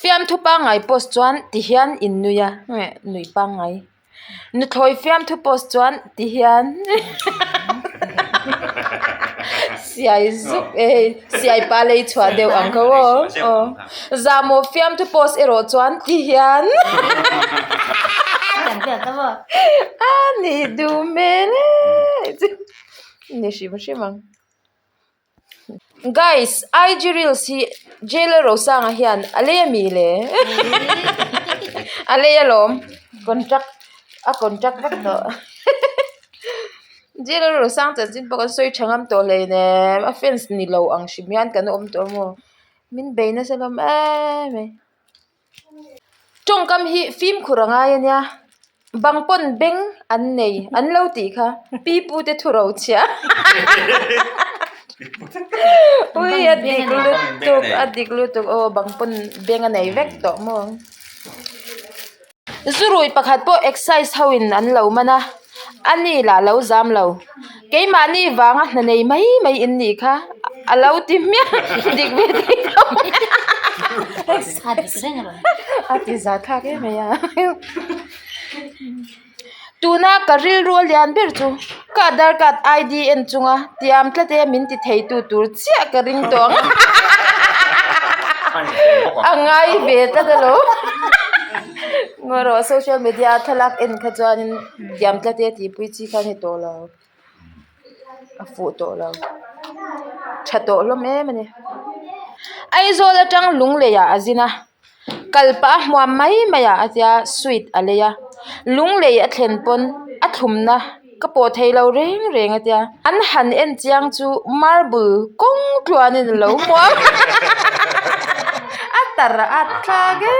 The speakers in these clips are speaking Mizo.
Fiamthu pangngai post chuan ti hian in nui a, nui pangngai. Nuthlawi fiamthu post chuan ti hian siai zuk e hei siai pa lei chhuah deuh ang kho aw aw zahmawh fiamthu post erawh chuan ti hian a nih duh hmel e ni hrim hrim ang. Guys, IG reels hi Jailer Rosanga hian a lei ami le? A lei alawm, contract a contract vek tawh. Jailer Rosang chanchin pawh kan sawi tha ngam tawh hleinem, a fans ni lo ang hrim hian kan awm tawh maw? Min bei nasa hlawm em mai. Tawngkam hi fimkhur a ngai a nia, bang pawn beng an nei an lo tih kha pi pu te thu ro chhia ui a dik lutuk a dik lutuk aw bang pawn beng a nei vek tawh maw. Zurui pakhat pawh excise ho in an lo man a, a ni lah lo zam lo. Keimahni vanga hna nei mai mai in nih kha a lo ti hmiah dik ve thei lo a ti za thlak em mai a. Tuna ka rilru a lian ber chu ka Aadhaar card ID en chunga tiam tlat e min ti thei tu tur chiah ka ring tawh ang a ngai ve tlat alo ngaw rawh social media a thlalak en kha chuanin tiam tlat e tih pui chi kha a ni tawh lo a fuh tawh lo tha tawh hlawm em a ni Aizawl atang Lunglei ah a zin a. Kal pah a hmuam mai mai ah a tia sweet a lei a lunglei a thlen pawn a thlumna ka pawh thei lo reng reng a tia an han en chiang chu marble kawng tluan in alo hmuam a tar a thlak e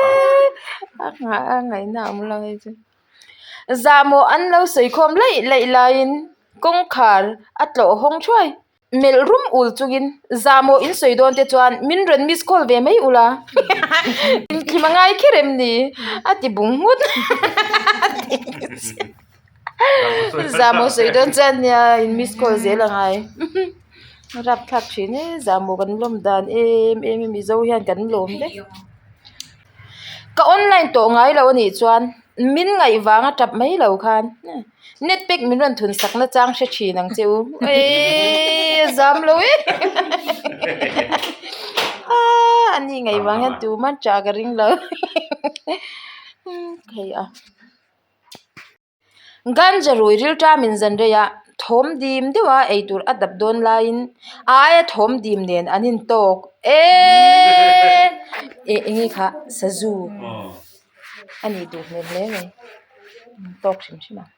a nghah a ngaihna a awm lo hei chu zahmawh an lo sawi khawm laih laih laiin kawngkhar a tlawh hawng thuai. Melh rum ul chungin zahmawh in sawi dawn te chuan min rawn miss call ve mai ula inthlim a ngai kher em ni a ti bung nghut zahmawh sawi dawn chuan nia in miss call zel a ngai rapthlak thin e zahmawh kan lawm dan em em a mizo hian kan lawm vek. Ka online tawh ngai lo anih chuan min ngaih vang a tap mai lo khan net pack min rawn thun sak na chang hre thin ang che u eeii a zam lo e aaa a ni ngaih vang hian tuman tah ka ring lo hei a. Ganja rui rilṭam in zan rei a, thawm dim deuh a eitur a dap dawn laiin a aia thawm dim nen an intawk eeeee eng enge kha sazu a nih duh hmel hle mai intawk hrim hrim ang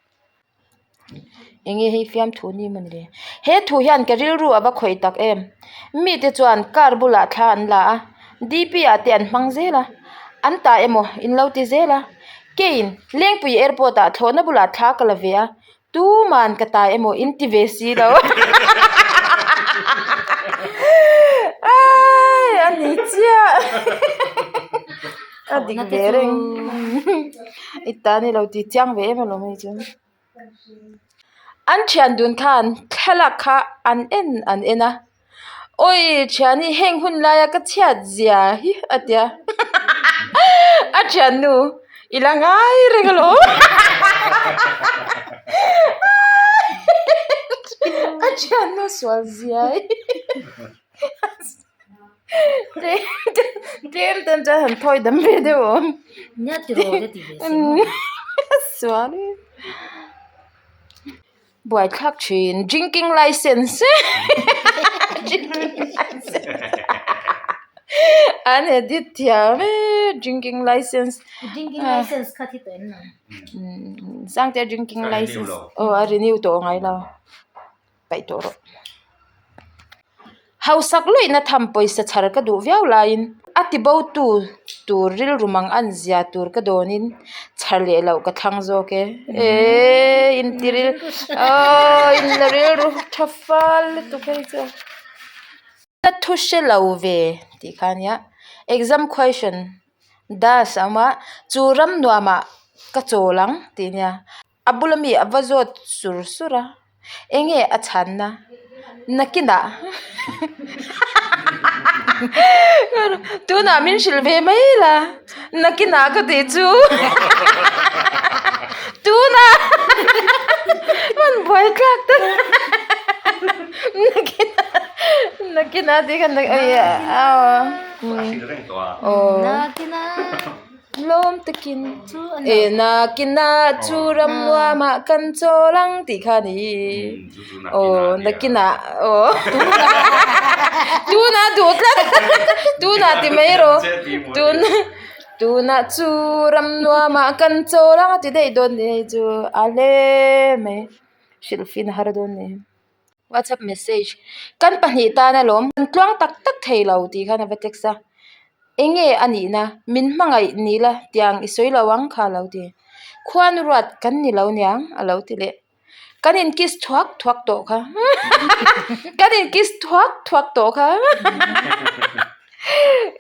enge hei fiamthu ni mawni le he thu hian ka rilru a va khawih tak em mite chuan car bulah thla an la a D P ah te an hmang zel a an tah emaw in lo ti zel a. Keiin Lengpui airport ah thlawhna bulah thla ka la ve a, tuman ka tai emaw in ti ve si lo. Aii a ni chiah a dik ve reng i ta ni lo ti chiang ve em alawm hei chu. An thian dun khan thlalak kha an en an en a. Awi thiani heng hun laia ka chhiat zia hi a tia a thiannu i la ngai reng alawm a thiannu sual zia hi tlem tan chuan han thawi dam ve deuh awm sual Buaithlak thin drinking license drinking license an edit thiam e drinking license drinking license kha thi tawh em nang Sangte drinking license aw a renew tawh ngai lo paih tawh rawh. Hausak luihna tham pawisa chhar ka duh viau laiin a ti bo tu tur rilru mang an zia tur ka dawnin chhar leh loh ka thlang zawk e. Eee inti ril aww inla rilru tha fal lutuk hei chu. Ka thu hre lo ve tih kha ania exam question das a awm a chu ram nuamah ka chawl ang tih ania. A bula mi a va zawt sur sur a, enge a chhanna? Nakinah. Tunah min hrilh ve mai la nakinah ka tih chu tunah hman buai tlak ta nakinah nakinah tih khan aw. Lawm takin e nakinah chu ram nuamah kan chawl ang tih kha a ni aw nakinah aw tunah duh tlat tunah ti mai rawh tun tunah chu ram nuamah kan chawl ang a ti daih dawn ni hei chu a hle mai hrilh fin a har dawn ni whatsapp message kan pahnih tan alawm kan tluang tak tak thei lo tih khan a va text a. Enge a nihna? Min hmangaih ni la tiang i sawi lo ang kha a lo ti. Khuan ruat kan ni lo niang a lo ti leh. Kan in kiss thuak thuak tawh kha. Kan in kiss thuak thuak tawh kha.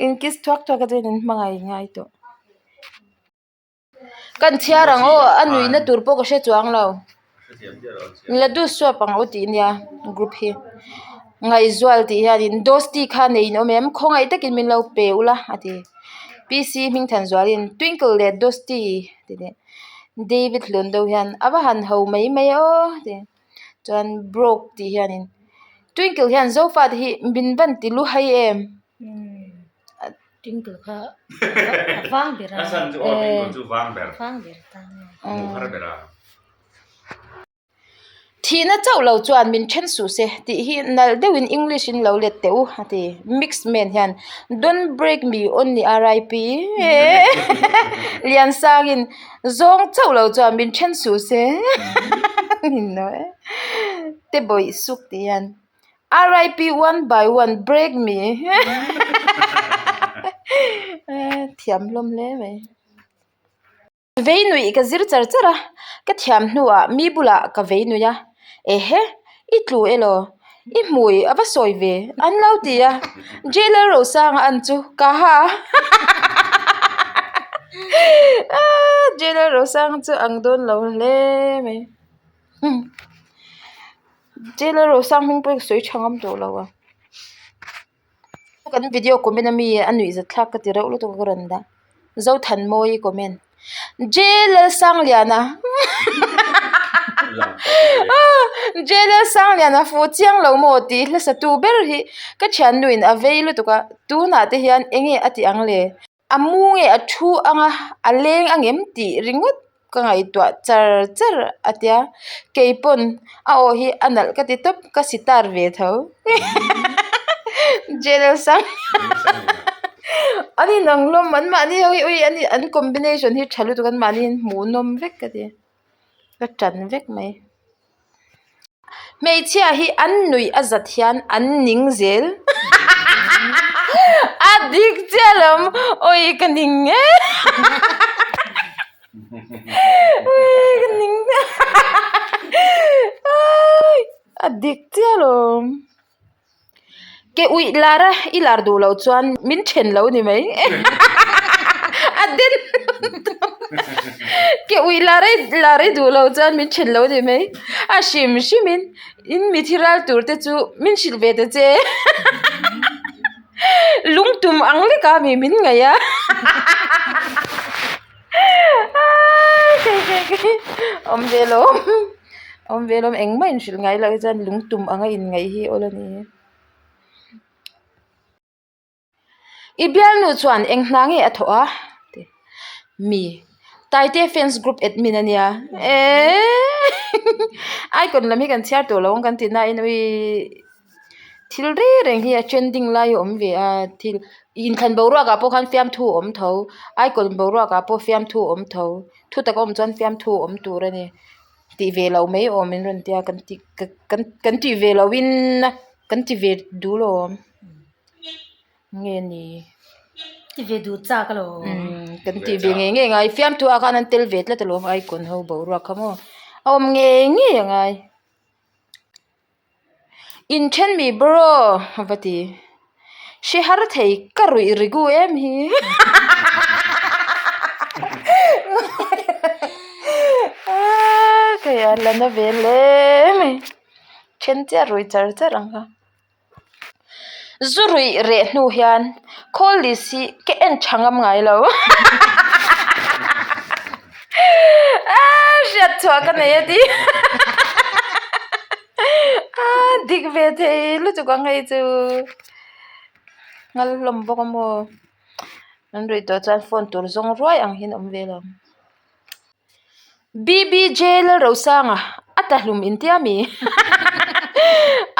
In kiss thuak thuak kha chuan in hmangaih ngai tawh. Kan chhiar ang aw a nuihna tur pawh ka hre chuang lo ladu suap ang aw tih nia group hi ngaihzual tih hianin dosti kha nei in awm em khawngaih takin min lo pe ula a ti PC hmingthan zualin twinkle leh dosti tih leh David hlun deuh hian a va han ho mai mai aw a ti chuan broke tih hianin twinkle hian zofa te hi min van ti lu hai em. Twinkle kha a vang ber a. A san chu aw twinkle chu vang ber. Vang ber ta. Hmuh har ber a. Thihna chauh lo chuan min then suh se tih hi nalh deuhin English in lo let teh u a ti. Mix man hian Don't break me only RIP Liansangin zawng chauh lo chuan min then suh se te bawih suk tih hian. RIP one by one break me thiam hlawm hle mai vei nuih ka zir char char a ka thiam hnuah mi bulah ka vei nuih a ehe i tlu elaw i hmui a va sawi ve an lo ti a jailer rosanga an chu ka ha a jailer rosanga chu ang dawn lo hle mai. Taylor Rosang hming pawh hi ka sawi tha ngam tawh lo a kan video comment ami a nuih zat thlak ka ti reuh lutuk a ka rawn dah Zothanmawii comment J Lalsangliana J Lalsangliana fuh chiang lo maw tih hla satu ber hi ka thiannuin a vei lutuk a tunah te hian eng nge a tih ang le. A mu nge a thu anga a leng ang em tih ringawt ka ngaihtuah char char a tia keipawn a aw hi a nalh ka ti tawp ka sitar ve tho jail sang an inang hlawm an mahni ho hi ui an combination hi tha lutuk an mahni hi hmuh nawm vek ka ti ka tan vek mai. Hmeichhia hi an nuih a zat hian an ning zel a dik chiah lawm awi ka ning e awi ka ning a dik chiah lawm ke uih lar a i lar duh loh chuan min then lo ni mai a den ke uih lar a lar i duh loh chuan min then lo ni mai a hrim hrim in in mi thi ral tur te chu min hrilh ve ta che lungtum ang lek a mi min ngaih a awm ve lawm awm ve lawm engmah inhrilh ngai loh hi chuan lungtum anga inngaih hi awl a ni i bialnu chuan eng hna nge a thawh a mi Taite fans group admin a nia eeee icon lam hi kan chhiar tawh lo ang kan tih nain uiii. Thil reng reng hi a trending lai a awm ve a thil inthlan boruak ah pawh khan fiamthu a awm tho icon boruak ah pawh fiamthu a awm tho thu tak a awm chuan fiamthu a awm tur a ni tih ve loh mai awm in rawn tia kan ti kan kan tih ve loh in kan ti ve duh lo awm nge ni ti ve duh chak a lo umm kan tih ve ngei ngei ngai fiamthu ah khan an tel ve tlat alawm icon ho boruak kha maw a awm ngei ngei a ngai. Inthen mi bro a va ti. Hre har thei ka ruih rigu em hi. Kei a la na ve hle mai. Then chiah ruih char char ang kha. Zu ruih reh hnu hian call list hi ka en tha ngam ngai lo. Hriat chhuah ka nei a ti. Dik ve thei lutuk ang hei chu. Nghal hlawm bawk a maw. An ruih tawh chuan phone tur zawng ruai ang hian awm ve lo. BBJ Lalrosanga a ta hlum intia mi?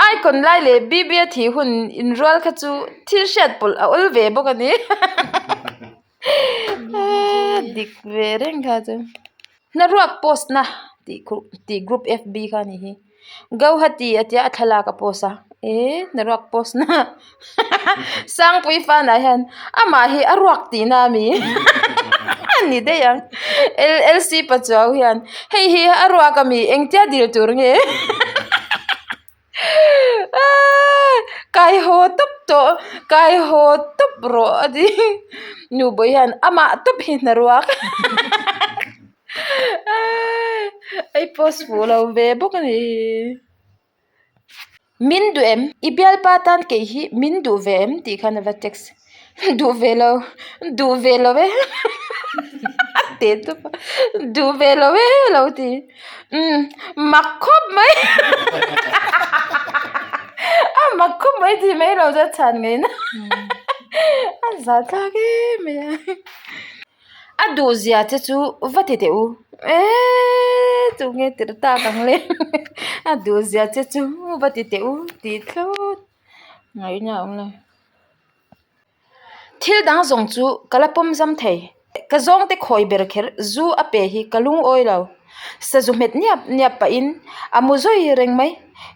Icon lai leh BB a thih hun inrual kha chu thil hriat pawlh a awl ve bawk a ni. Dik ve reng kha chu. Hnaruak post na tih tih group FB kha a ni hi. Gauhati a tia a thlalak a post a eh hnaruak post na Sangpui fanah hian amah hi a ruak tihna a mi a ni daih ang LLC Pachuau hian hei hi a ruak a mi engtia dil tur nge kai haw tawp tawh kai haw tawp rawh a ti Nubawih hian amah tawp hi hnaruak. Ei post fuh lo ve bawk a ni. Min duh em? I bialpa tan kei hi min duh ve em? Tih khan a va text. Duh ve lo, duh ve lo e a ti tup a, duh ve lo e a lo ti. Umm mak khawp mai a mak khawp mai tih mai lo chuan chhan ngaihna a zahthlak em mai a. A duh zia che chu va ti teh u eeee chu nge tirh tak ang le a duh zia che chu va ti teh u tih thlawt ngaihna a awm lo thil dang zawng chu ka la pawm zam thei ka zawng te khawi ber kher zu a pe hi ka lungawi lo sazu hmet niap niap pahin a mu zawi reng mai.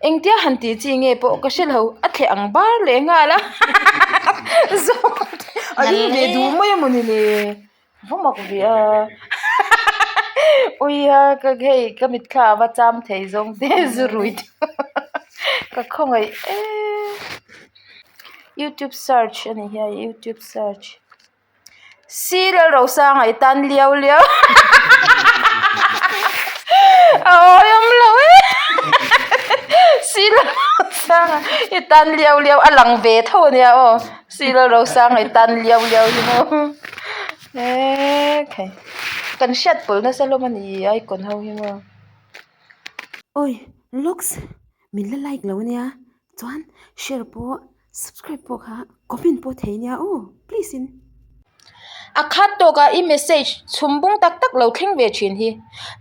Engtia han tih chi nge pawh ka hre lo, a thleh ang bar leh nghal a zawng te a in ve duh mai a mawni le va mak ve a uia ka hei ka mitthla a va cham thei zawng te zu rui te ka khawngaih em youtube search a ni hian youtube search. Si Lalrosanga i tan liau liau a awi awm lo e Si Lalrosanga i tan liau liau a lang ve tho a nia aw Si Lalrosanga i tan liau liau hi maw ekhei kan hriat pawlh nasa hlawm a ni icon ho hi maw. Oi looks min la like lo ania chuan share pawh subscribe pawh kha comment pawh thei nia aw please in. A khat tawkah i message chhum bung tak tak lo thleng ve thin hi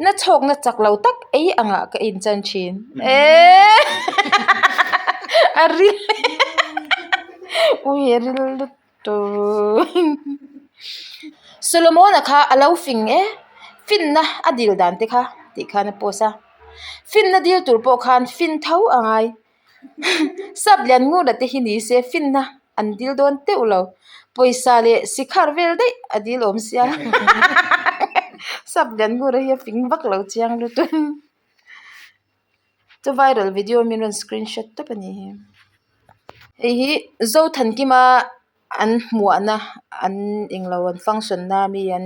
na chhawkna chak lo tak ei angah ka inchan thin eehh a ril ui a ril lutuk Solomon-a kha a lo fing e finna a dil dan te kha tih khan a post a finna dil tur pawh khan fin tho a ngai. Sap lian ngura te hi ni se finna an dil dawn teuh lo pawisa leh sikhar vel daih a dil awm sia sap lian ngura hi a fing vak lo chiang lutuk chu viral video min rawn screenshot tawp a ni hi hei hi Zothankima an hmuahna an englo an function na ami an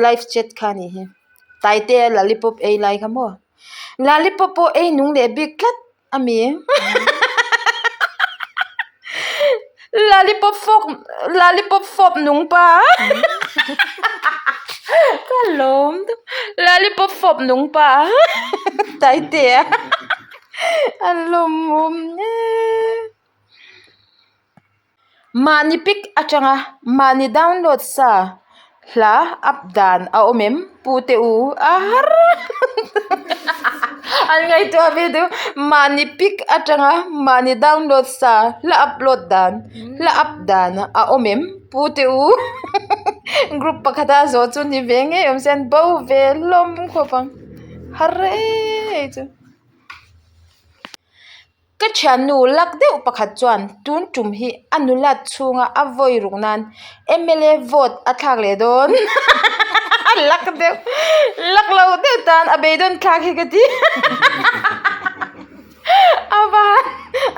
live chat kha a nih hi Taitea lollipop ei lai kha maw lollipop pawh ei nung leh bik tlat a mi lollipop fawk lollipop fawp nung pa ka lawm lollipop fawp nung pa Taitea a lawmawm e. Mahni pic atanga mahni download sa hla up dan a awm em pu te u a har an ngaihtuah ve deuh mahni pic atanga mahni download sa hla upload dan hla up dan a awm em pu te u group pakhata zawh chu ni ve ngei awm se an bo ve hlawm khawp ang har e chu. Ka thiannu lak deuh pakhat chuan tun tum hi a nulat chhunga a vawi ruk nan mla vote a thlak leh dawn a lak deuh lak lo deuh tan a beidawn thlak hi ka ti a van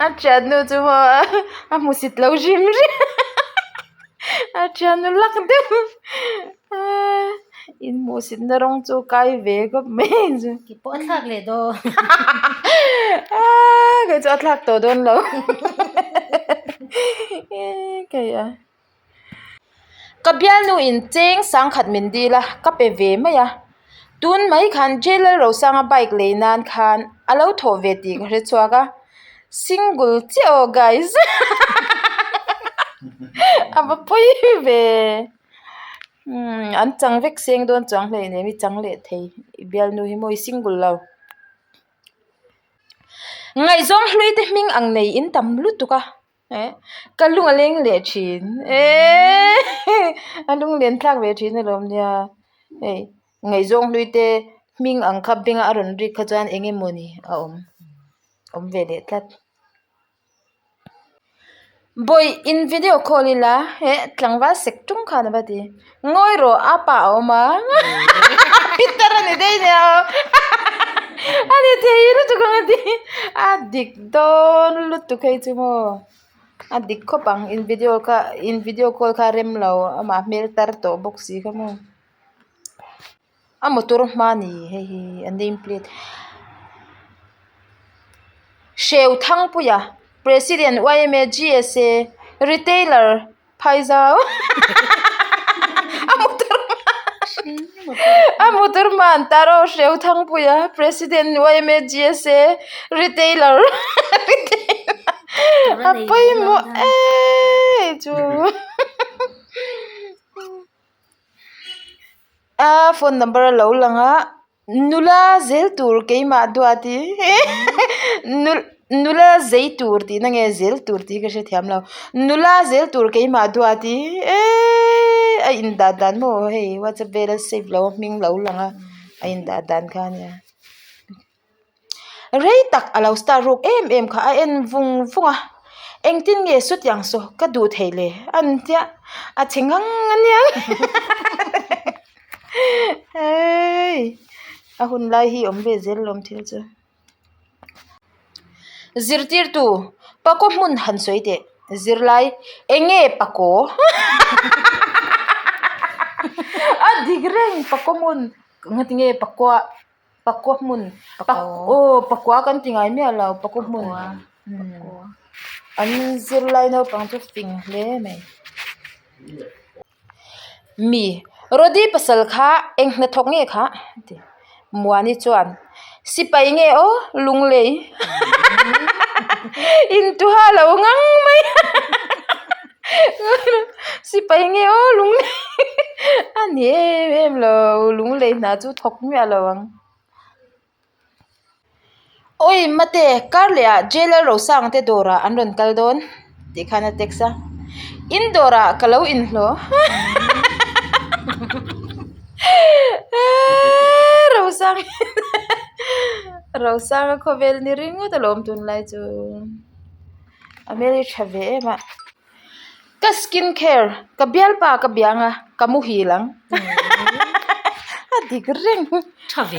a thiannu chu maw a hmusit lo hrim hrim a thiannu lak deuh in hmuhsit na rawng chu kai ve khawp mai chu. Ki pawh a thlak leh dawn. Aaa kei chu a thlak tawh dawn lo. Kei a. Ka bialnu in cheng sangkhat min dil a, ka pe ve mai a. Tun mai khan J Lalrosanga bike lei nan khan a lo thawh ve tih ka hre chhuak a. Single chiah aw guys. A va pawi ve. Umm an chang vek seng dawn chuang hleinem i chang leh thei i bialnu hi maw i single lo. Ngaihzawng hlui te hming ang nei in tam lutuk a. Eh ka lung a leng leh thin eeee a lung len thlak ve thin alawm nia hei ngaihzawng hlui te hming ang kha beng a rawn rik kha chuan eng emawni a awm awm ve leh tlat bawih in video call ila eh tlangval sek tung khan a va ti ngawi rawh a pa a awm a pitar a ni daih nia a ni thei lutuk ang a ti a dik dawn lutuk hei chu maw a dik khawp ang in video kha in video call kha a rem lo amah hmel tar tawh bawk si kha maw a motor hma a ni hei hi a name plate hreu thangpuia president yma G S A retailer. Phaizau a motor a motor hma an tar aw hreu thangpui a president yma G S A retailer a pawimawh eee chu a phone number a lo lang a. Nula zel tur keimah duat i nula zei tur tihna nge zel tur tih hi ka hrethiam lo nula zel tur keimah duat i eeee a indah dan maw hei whatsapp vela save lo a hming lo lang a a indah dan kha ania rei tak a lo star ruk em em kha a en vung vung a engtin nge sawtiang saw ka duh theih le an tia a che ngang ania. Hei a hun lai hi awm ve zel lawm thil chu zirtirtu pakaw hmun han sawi teh zirlai eng nge pakaw a dik reng pakaw hmun ngatinge pakua pakua hmun aw pakua kan ti ngai miah lo pakaw hmun an zirlai naupang chu fing hle mai. Mi, Rody pasal kha eng hnathawk nge kha? a ti. Muani chuan, Sipai nge aw, Lunglei intuha lo ngang mai a. Sipai nge aw, Lunglei a ni em em lo, Lunglei hna chu thawk miah lo ang. Awi mate kar leh ah Jailer Rosang te dawr ah an rawn kal dawn tih khan a text a in dawr ah ka lo inhlawh Rosang Rosang a khawvel ni ringawt alawm tunlai chu a hmel hi tha ve em a. Ka skin care ka bialpa ka biang a ka muhil ang a dik reng tha ve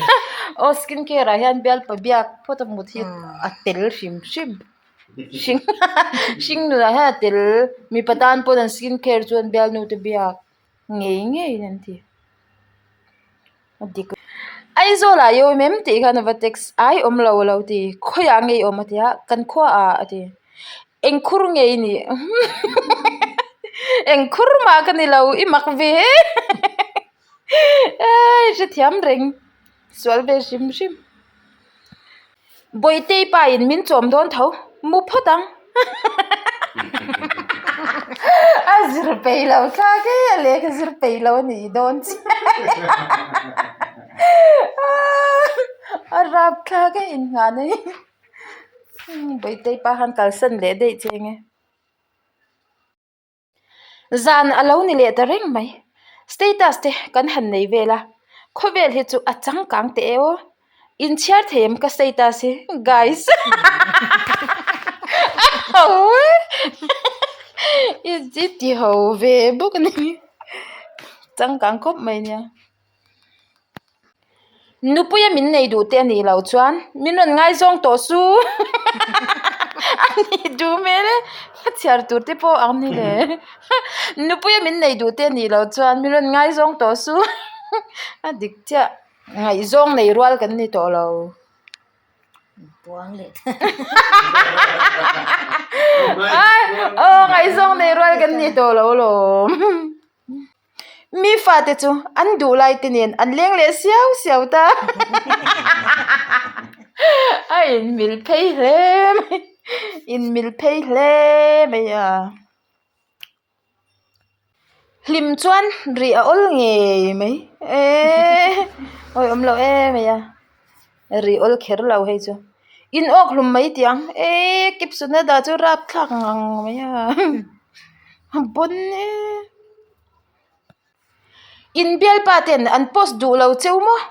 aw skin care ah hian bialpa biak phawt a mut hi a tel hrim hrim hring hring nunah hian a tel mipa tan pawn an skin care chuan bialnu te biak ngei ngei an ti a dik Aizawl ah i awm em tih khan a va text ai awm lo a lo ti khawiah nge i awm a ti a kan khua ah a ti eng khur nge i nih eng khur mah ka ni lo i mak ve e hrethiam reng sual ve hrim hrim Bawitei pa in min chawm dawn tho mu phawt ang a zir peih lo thlak e a lehkha zir peih lo a nih dawn chiah a rap thlak e inngahna hi Bawitei pa khan kalsan leh daih che enge. Zan a lo ni leh ta reng mai. Status te kan han nei vel a, khawvel hi chu a changkang teh e aw. Inchhiar thei em ka status hi guys a ho e i ti ho ve bawk a ni changkang khawp mai nia. Nupuia min nei duh te a nih loh chuan min rawn ngaizawng tawh su a ni duh hmel e ka chhiar tur te pawh ang ni le Nupuia min nei duh te a nih loh chuan min rawn ngaizawng tawh su a dik chiah ngaihzawng nei rual kan ni tawh lo. Buang leh Ai Aw ngaihzawng nei rual kan ni tawh lo alawm. Mi fate chu an duh lai te nen an leng leh siau siau ta. A inmil phei hle mai inmil phei hle mai a. Hlim chuan rih a awl ngei mai eee awi awm lo em mai a rih awl kher lo hei chu in awk hlum mai tih ang eee caption a dah chu rapthlak ngang mai a a bawn e in bialpa ten an post duh lo cheu maw.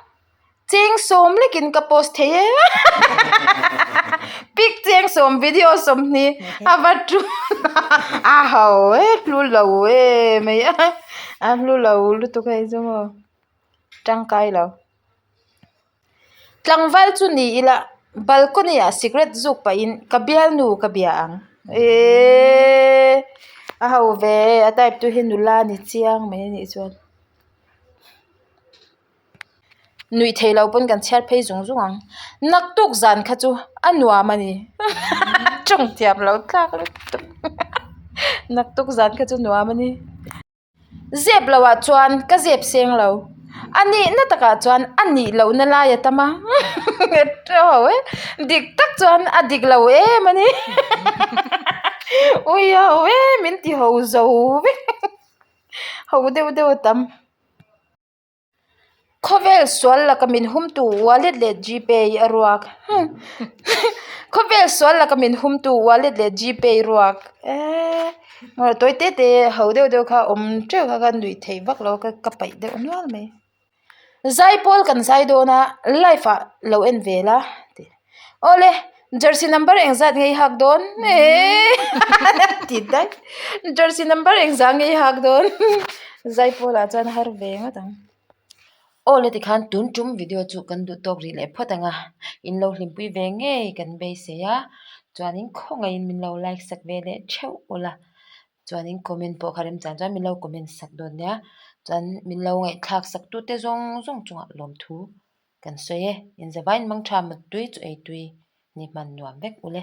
Cheng sawm lekin ka post thei e pic cheng sawm video sawmhnih a va tu a ho e hlu lo e mai a a hlu lo lutuk hei chu maw tangkai lo tlangval chu ni ila balcony ah cigarette zuk pahin ka bialnu ka bia ang eeee a ho ve a type tu hi nula ni chiang mai a nih chuan. Nuih theih loh pawn kan chhiar phei zung zung ang. Naktuk zan kha chu a nuam a ni. Tawng thiam lo tlak lutuk. Naktuk zan kha chu nuam a ni. Zep loh ah chuan ka zep seng lo. A nihna takah chuan a nih lohna lai a tam a. Ho e. Dik tak chuan a dik lo em a ni. Ui ho e min ti ho zo vek. Ho deuh deuh a tam. Khawvel sual laka min humtu wallet leh gpay a ruak khawvel sual laka min humtu wallet leh gpay ruak eee tawi te te ho deuh deuh kha awm teuh kha ka nuih theih vak lo a ka paih deuh nual mai zaipawl kan zai dawn a live ah lo en ve la tih awle jersey number engzat nge i hak dawn eee ti daih jersey number engzah nge i hak dawn. Zaipawl ah chuan har ve ngawt ang. Aw le tikhan tun tum video chu kan duh tawk rih leh phawt ang a, in lo hlimpui ve ngei kan beisei a, chuanin khawngaihin min lo like sak ve leh theuh ula, chuanin comment pawh kha remchang chuan min lo comment sak dawn nia, chuan min lo ngaihthlak sak tute zawng zawng chungah lawmthu kan sawi e, inzavain mangtha mutui chu eitui ni hman nuam vek ule.